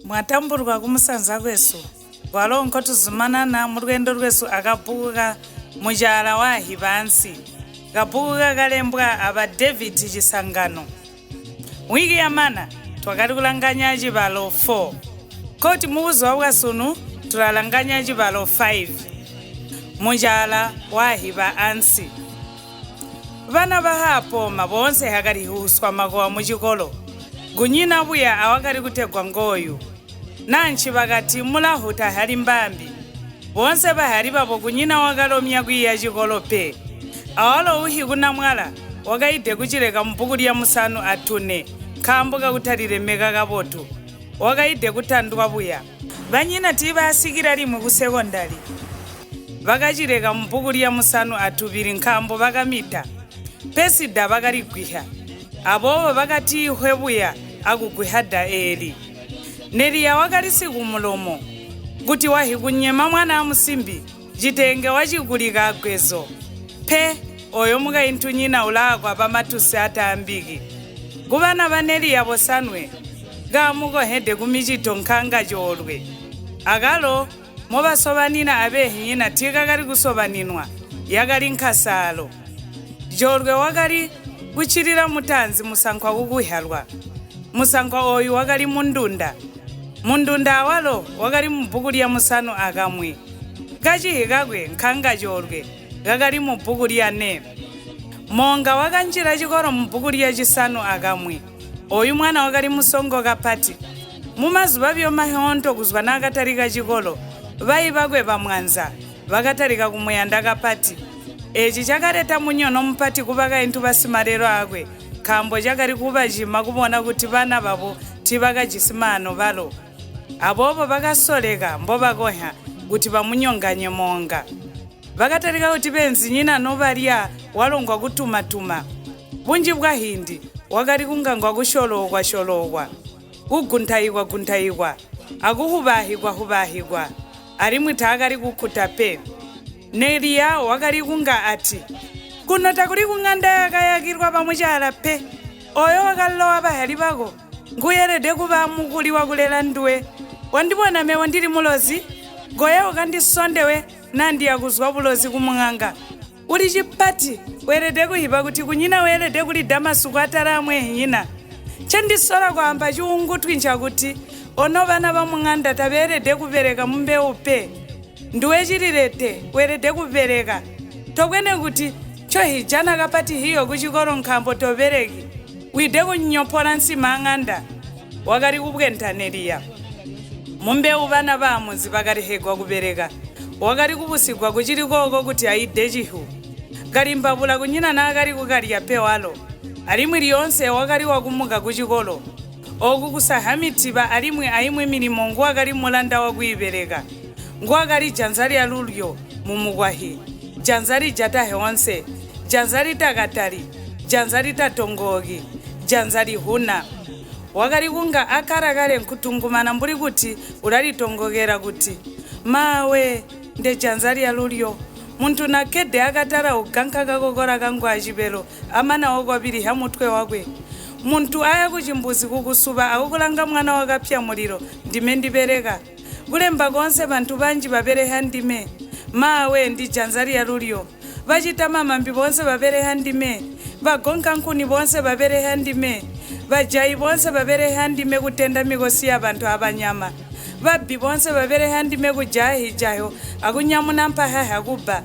Mwatambulwa kumusanza kwesu kwalo nkotuzumanana mulwendo lwesu akabbuku ka muchala wa ahipansi, kabbuku kakalembwa aba David Chisangano. Wiki yamana twakali kulanganya cibalo 4, koti mubuzuba bwasunu tulalanganya cibalo 5, muchala wa ahiba ansi. Bana bahapoma boonse hakali huswa makowa mucikolo, kunyina buya awakali kutegwa ngoyu. Nanchi bakati mulahuta hali mbambi, boonse bahali babo kunyina wakalomya kwiiya cikolo pe. Awalo uhi kunamwala wakaide kucileka mubbuku lya 54 nkaambo kakutalilemeka kabotu, wakaide kutandwa buya. Banyina tiibaasikila limwi ku sekondali, bakacileka mubbuku lya 52 nkaambo bakamita, pesi da bakaligwihya. Aboobo bakatiihwe buya akugwihya da eeli. Neliya wakali sikumulomo, kuti wahikunyema mwana amusimbi, citenge wacikulika agwezo. Pe, oyo mukaintunyina ulaakwa pamatusi ataambiki. Kubana ba Neliya bosanwe, kamukohede kumicito nkanga coolwe. Akalo mobasobanina abeehinyina tiikakali kusobaninwa, yakali nkasaalo. Coolwe wakali kuccilila mutaanzi musankwa kukuhyalwa. Musankwa ooyu wakali mundunda. Mundunda awalo wakali mubbuku lya 51. Kacihi kakwe nkanga coolwe kakali mubbuku lya 4. Moonga wakanjila cikolo mubbuku lya 61. Ooyu mwana wakali musongo kapati. Mumazuba buyo mahoonto kuzwa naakatalika cikolo, bayi bakwe bamwanza bakatalika kumuyanda kapati. Eeci cakaleta munyono mupati kubakaintu basimalelo aakwe, nkaambo cakali kubacima kubona kuti bana babo tiibakajisi maano balo. Aboobo bakasoleka mbobakonhya kuti bamunyonganye Moonga. Bakatalika kuti beenzinyina nobalya walo ngwa kutuma-tuma. Bunji bwahiindi wakali kunga ngwa kusholookwa-sholookwa, kuguntaikwa-guntaikwa, akuhubaahikwa-hubaahikwa, alimwi taakali kukkuta pe. Neliya wakali kunga ati, Kuno takuli kuŋanda yakayakilwa bamucaala pe. Ooyo wakalowa bahali bako nguuyelede kuba amukuli wakulela nduwe. Wandibona mebo ndili mulozi? Koya ukandisonde we naa ndiya kuzwa bulozi kumuŋanga. Uli cipati, weelede kuhiba kuti kunyina weelede kulida masuku atala amweehinyina. Ncendisola kwaamba cuungutwi ncakuti ono bana bamuŋanda tabeelede kubeleka mumbewu pe. Nduwe cililete, weelede kubeleka. Tobwene kuti ncohijana kapati hiyo kucikolo nkaambo tobeleki, wiide kunyopola nsima aŋanda. Wakali kubwenta Neliya. Mumbewu bana baamunzi bakalehegwa kubeleka. Wakali kubusigwa kucili kooko kuti aide cihu. Kalimbabula kunyina naakali kukalya pe walo, alimwi lyoonse wakali wakumuka kucikolo. Ooku kusaha mitiba alimwi aimwi milimo nguwakali mulanda wakwiibeleka. Nguwakali janza lyalulyo mumukwahyi, janza lijata hoonse, janza litakatali, janza litatongooki, janza lihuna. Wakali kunga akkala kale nkutungumana mbuli kuti ulalitongokela kuti, Maawe, ndejanza lyalulyo! Muntu nakkede akatala uganka kakokola kangu acibelo amana wakwabilihya mutwe wakwe. Muntu aya kucimbuzi kukusuba akukulanga mwana wakapya mulilo, ndime ndibeleka. Kulemba koonse bantu banji babelehya ndime. Maawe, ndijanza lyalulyo! Bacita mamambi boonse babelehya ndime. Bagonka nkuni boonse babelehya ndime. Bajayi boonse babelehya ndime kutenda mikosi yabantu abanyama. Babbi boonse babelehya ndime kujaya hijahyo akunyamuna mpahahya kubba.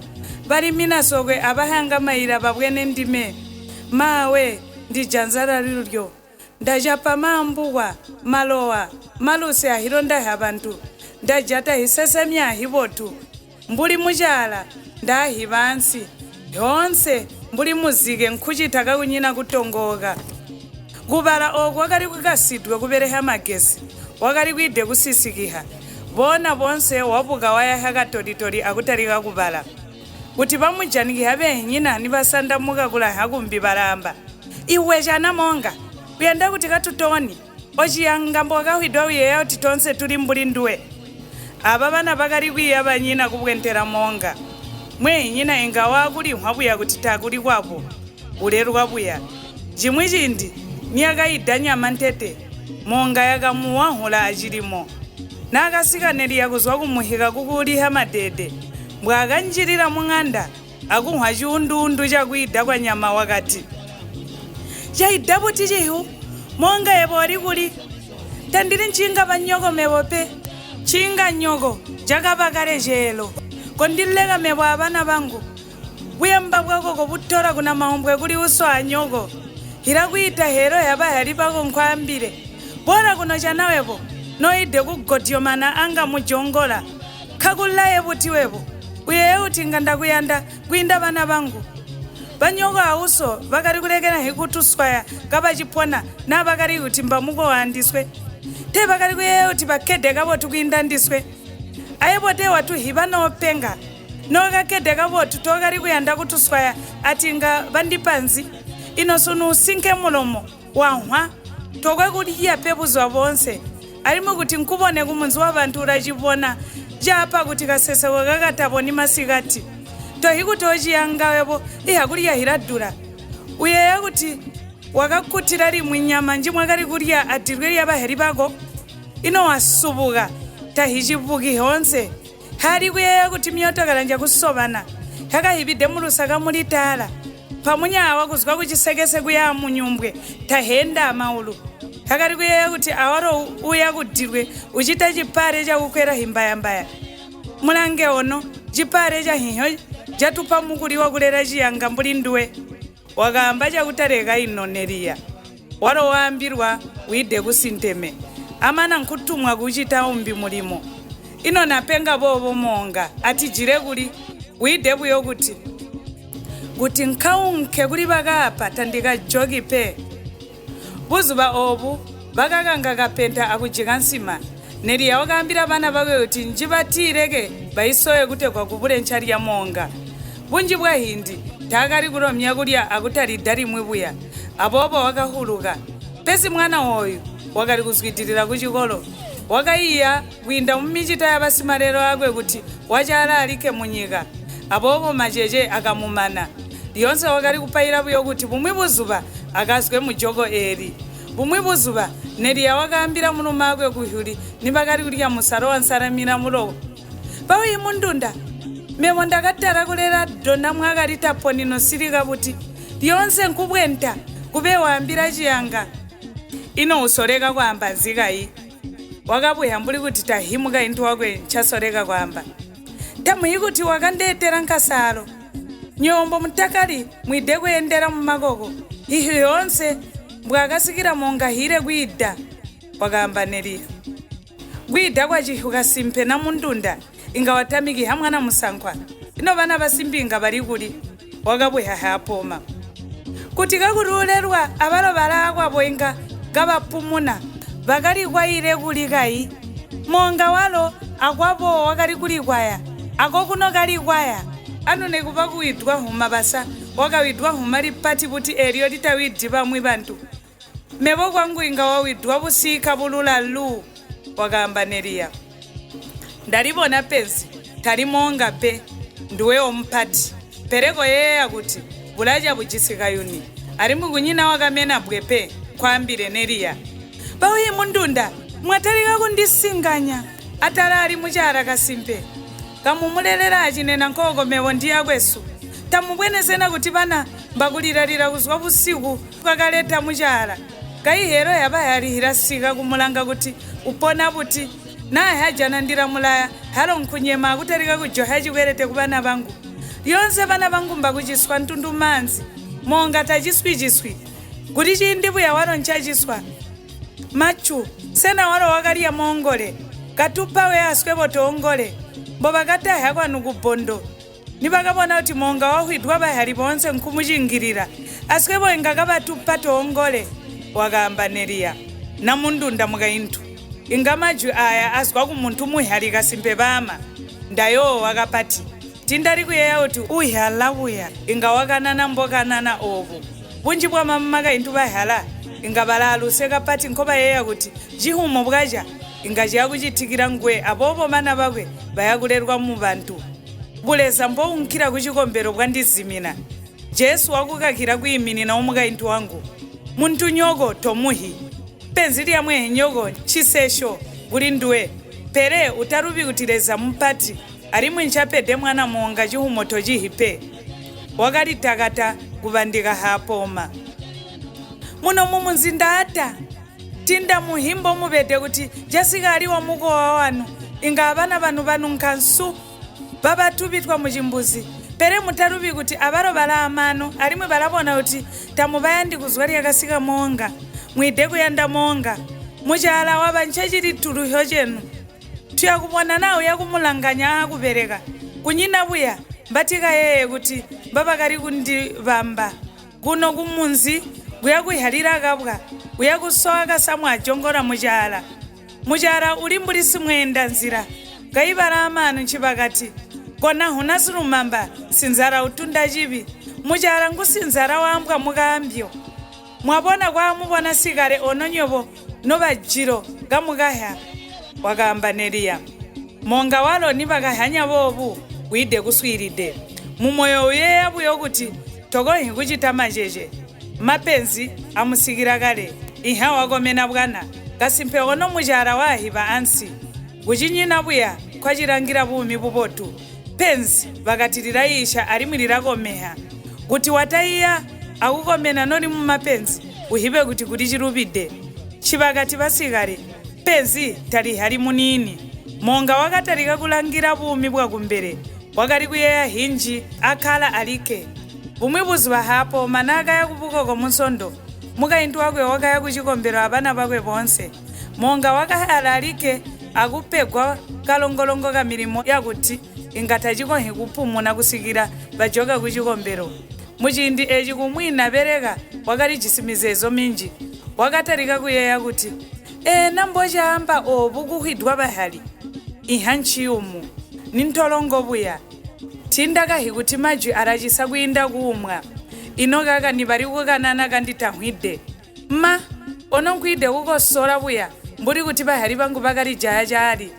Balimina sokwe abahanga maila babwene ndime. Maawe, ndijanza lyalulyo! Ndacapa maambukwa, malowa, malusi ahilonda hyabantu. Ndajata hisesemya ahibotu. Mbuli mucaala, ndaahiba ansi. Lyoonse mbuli muzike nkucita kakunyina kutongooka. Kubala ooku kwakali kukasidwe kubelehya magesi, wakali kwiide kusisikiha. Boona boonse wabuka wayahya katolitoli akutalika kubala. Kuti bamujanikiha beenhinyina nibasandamuka kulanha kumbi balaamba, Iwe cana moonga, uyanda kuti katutooni? Ociyanga mbowakahwidwa uyeeya kuti toonse tuli mbuli nduwe? Aaba bana bakali kwiiya banyina kubwentela moonga. Mweenhinyina inga waakulinhwa buya kuti takuli kwabo, ulelwa buya. Cimwi ciindi niyakaida nyama ntete, Moonga yakamuwahula acilimo. Naakasika Neliya kuzwa kumuhika kukuuliha madeede, mbwaakanjilila muŋanda akunhwa cuundu-undu cakwiida kwanyama wakati, Caida buti cihu? Moonga yebo oli kuli? Tandili ncinga banyoko mebo pe. Ncinga nyoko cakaba kale ceelo. Kondileka mebo abana bangu. Buyamba bwako kobutola kunamaumbwe kuli uso anyoko. Hilakwiita helo yabahali bako nkwaambile. Boola kuno cana webo, noide kugodyomana anga mujongola. Nkakulaye buti webo, uyeeye kuti inga ndakuyanda kwiinda bana bangu. Banyoko auso bakali kulekela hikutuswaya kabacipona naa bakali kuti mbamukowa andiswe. Tee bakali kuyeeya kuti bakkede kabotu kwiinda ndiswe. Ayebo tee watuhiba noopenga. Nookakkede kabotu tookali kuyanda kutuswaya ati inga bandipa nzi? Ino sunu usinke mulomo, wanhwa, tokwe kulya pe buzuba boonse. Alimwi kuti nkubone kumunzi wabantu ulacibona caapa kuti kaseseko kakataboni masikati. Tohi kuti ociyanga webo ihakulya hiladula. Uyeeya kuti wakakkutila limwi nyama njimwakali kulya adilwe lyabaheli bako? Ino wasubuka, tahicibuki hoonse. Haali kuyeeya kuti myootokala njakusobana, yakahibide mulusaka muli taala. Mpamunya awa kuzwa kucisekese kuya munyumbwe taheenda amaulu. Yakali kuyeeya kuti awalo uya kudilwe ucita cipale cakukwela himbayambaya. Mulange ono, cipale cahinhyo catupa mukuli wakulela ciyanga mbuli nduwe. Wakaamba cakutaleka ino Neliya. Walo waambilwa wiide kusinteme. Amana nkutumwa kucita umbi mulimo. Ino napenga boobo moonga atijile kuli? Wiide buyo kuti, Kuti nkaunke kuli bakaapa tandikajoki pe. Buzuba oobu bakakanga kapenta akujika nsima. Neliya wakaambila bana bakwe kuti njibatiileke baisowe kutegwa kubule ncalya moonga. Bunji bwahiindi taakali kulomya kulya akutalida limwi buya, aboobo wakahuluka. Pesi mwana ooyu wakali kuzwidilila kucikolo. Wakaiya kwiinda mumicita yabasimalelo akwe kuti wacaala alikke munyika. Aboobo macece akamumana. Lyoonse wakali kupaila buyo kuti bumwi buzuba akazwe mujoko eeli. Bumwi buzuba, Neliya wakaambila mulumaakwe kuhyuli nibakali kulya musalo wansalamila mulo. Bawiyi mundunda, mebo ndakatala kulela dona mwakali taponi nosilika buti. Lyoonse nkubwenta, kube waambila ciyanga. Ino usoleka kwaamba nzi kayi? Wakabuya mbuli kuti tahi mukaintu wakwe ncasoleka kwaamba. Tamuhi kuti wakandeetela nkasaalo. Nywebo mbomutakali mwide kweendela mumakoko, hihi yoonse mbwaakasikila moonga hiile kwiida, wakaamba Neliya. Kwiida kwacihu kasimpe na mundunda inga watamikiha mwana musankwa. Ino bana basimbi inga bali kuli? Wakabuya Haapooma. Kuti kakuli ulelwa abalo balaakwabo inga kabapumuna, bakalikwayile kuli kayi? Moonga walo akwabo wakali kulikwaya, akokuno kalikwaya. Anu nikuba kuwidwa huma basa, wakawidwa huma lipati buti eelyo litawidi bamwi bantu? Mebo kwangu inga wawidwa busiika bulula lu, wakaamba Neliya. Ndalibona penzi, tali moonga pe, nduwe omupati. Pele koyeeya kuti bulaca bujisi kayuni, alimwi kunyina wakamena bbwe pe, nkwaambile Neliya. Bawiyi mundunda, mwatalika kundisinganya. Atala ali mucaala kasimpe. Kamumulelela acinena nkooko mebo ndiya kwesu. Tamubwene sena kuti bana mbakulilalila kuzwa busiku bwakaleta mucaala? Kayi helo yaba yali hilasika kumulanga kuti upona buti. Naa hyajana ndilamulaya, halo nkunyema akutalika kujohya cikwelete kubana bangu. Lyoonse bana bangu mbakuciswa ntundumaanzi, moonga taciswi-ciswi. Kuli ciindi buya walo ncaciswa. Machu, sena walo wakalya moongole? Katupa we aswebo toongole. Mbobakatahya kwanu kubbondo. Nibakabona kuti moonga wahwidwa bahyali boonse nkumucingilila, aswebo inga kabatupa toongole, wakaamba Neliya. Namundunda mukaintu. Inga majwi aaya azwa kumuntu muhyali kasimpe baama. Ndayoowa kapati. Tiindali kuyeeya kuti uhyala buya inga wakanana mbokanana oobu. Bunji bwa bamakaintu bahyala inga balaa luse kapati nkobayeeya kuti cihumo bwaca inga ciyakucitikila nguwe aboobo bana bakwe bayakulelwa mubantu. Buleza mbounkila kucikombelo bwandizimina. Jesu wakukakila kwiiminina omukaintu wangu. Muntunyoko tomuhi. Ipenzi lya mwehenyoko cisesho kuli nduwe. Pele utalubi kuti Leza mupati alimwi ncapede mwana Moonga cihumo tocihi pe. Wakalitakata kubandika Haapoma. Muno mumunzi ndaata. Tinda muhimbo mubede kuti casika ali wa mukowa wanu inga abana banu banunka nsu babatubitwa mucimbuzi. Pele mutalubi kuti abalo balaamano alimwi balabona kuti tamubayandi kuzwa lyakasika Moonga. Mwide kuyanda Moonga. Mucaala waba ncecili tuluhyo cenu. Tuyakubona naa uyakumulanganya aakubeleka. Kunyina buya mbatikayeeye kuti mbabakali kundibamba. Kuno kumunzi kuyakuhyalila kabwa, uyakusowa kasamu ajongola mucaala. Mucaala uli mbuli simweenda nzila. Kaibala amaanu ncibakati, kona huna silumamba, sinzala utunda cibi. Mucaala ngusinzala waambwa mukaambyo. Mwabona kwaamubona sikale ono nywebo nobajilo kamukahya, wakaamba Neliya. Moonga walo nibakahanya boobu wiide kuswiilide. Mumoyo uyeeya buyo kuti tokohi kucita macece. Mapenzi amusikila kale. Inha wakomena bwana. Kasimpe ono mucaala waahiba ansi. Kucinyina buya kwacilangila buumi bubotu. Penzi bakati lilayiisha alimwi lilakomeha. Kuti wataiya akukomena noli mumapenzi, uhibe kuti kuli cilubide. Cibakati basikale, penzi talihali muniini. Moonga wakatalika kulangila buumi bwakumbele. Wakali kuyeeya hinji akkala alikke. Bumwi buzuba Haapoma naakaya kubukoko munsondo, mukaintu wakwe wakaya kucikombelo abana bakwe boonse. Moonga wakahala alikke akupegwa kalongolongo kamilimo yakuti inga tacikonhi kupumuna kusikila bajoka kucikombelo. Muciindi eeci kumwi nabeleka wakalijisi mizeezo minji. Wakatalika kuyeeya kuti, eena mbocaamba oobu kuhwidwa bahali? Inha nciyumu, nintolongo buya. Tiindakahi kuti majwi alacisa kwiinda kuumwa. Ino kaka nibali kukanana kanditahwide. Ma, ono nkwiide kukosola buya mbuli kuti bahali bangu bakalijaya caali.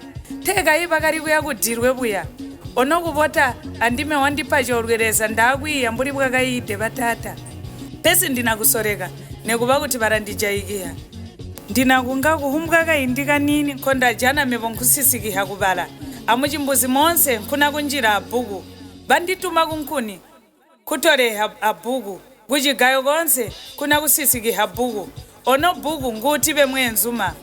Teekayi bakali kuya kudilwe buya. Ono kubota andime wandipa coolwe Leza ndaakwiiya mbuli bwakayiide bataata. Pesi ndinakusoleka nikuba kuti balandijaikiha. Ndinakunga kuhumbwa kaindi kaniini nkondajana mebo nkusisikiha kubala. Amucimbuzi moonse nkuna kunjila abbuku. Bandituma kunkuni kutoleha abbuku. Kucigayo koonse kuna kusisikiha bbuku. Ono bbuku nguutibe mweenzuma.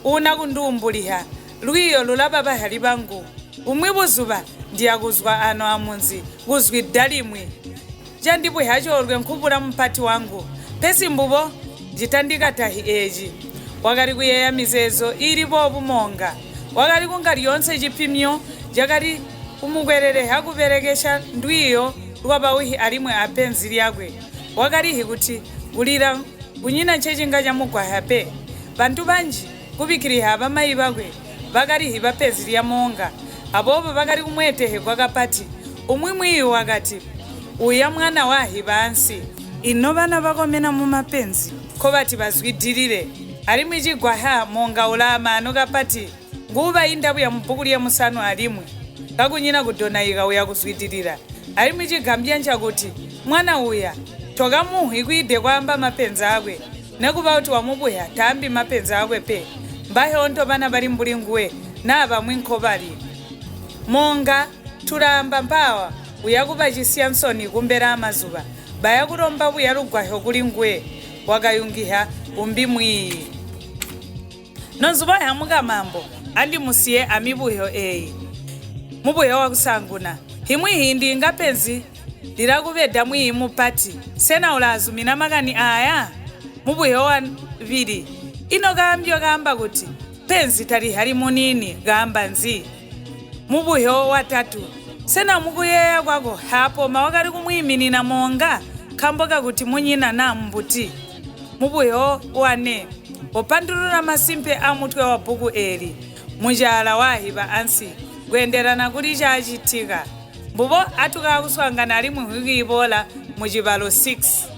Una kunduumbuliha. Lwiiyo lulaba bahali bangu. Bumwi buzuba ndiyakuzwa ano amunzi kuzwida limwi. Candibwiha coolwe nkubula mupati wangu. Pesi mbubo njitandikatahi eeci. Wakali kuyeeya mizeezo iili boobu Moonga. Wakali kunga lyoonse cipimyo cakali kumukweleleha kubelekesha ndwiiyo lwabauhi alimwi apenzi lyakwe. Wakalihi kuti kulila kunyina ncecinga camugwahya pe. Bantu banji kubikkiliha abamayi bakwe bakalihi bapenzi lya Moonga. Aboobo bakali kumweetehegwa kapati. Umwi mwiiyi wakati, uya mwana waahiba ansi. Ino bana bakomena mumapenzi nkobati bazwidilile. Alimwi cigwahya Moonga ulaamaanu kapati. Nguubainda buya mubbuku lya musanu alimwi. Kakunyina kudonaika uya kuzwidilila. Alimwi cigambya ncakuti mwana uya tokamuhi kwiide kwaamba mapenzi aakwe. Nekuba kuti wamubuya taambi mapenzi aakwe pe. Mbahyoonto bana bali mbuli nguwe naa bamwi nkobali. Moonga tulaamba mpawa uya kubacisya nsoni kumbele amazuba. Baya kulomba buya lugwahyo kuli nguwe. Wakayungiha umbi mwiiyi. Nonzuba yamukamambo andimusiye amibuyo eeyi. Mubuyo wakusanguna. Himwi hindi inga penzi lilakubeda mwiiyi mupati. Sena ulaazumina makani aaya? Mubuyo wabili. Ino kaambyo kaamba kuti penzi talihali muniini kaamba nzi? Mubuyo watatu. Sena mukuyeeya kwako Haapoma wakali kumwiiminina Moonga nkaambo kakuti munyina naa mbuti? Mubuyo wane. Upandulula masimpe amutwe wa bbuku eeli. Mucaala waahiba ansi kweendelana kuli caacitika. Mbubo atukaakuswaangana alimwi nkhwikiiboola mucibalo 6.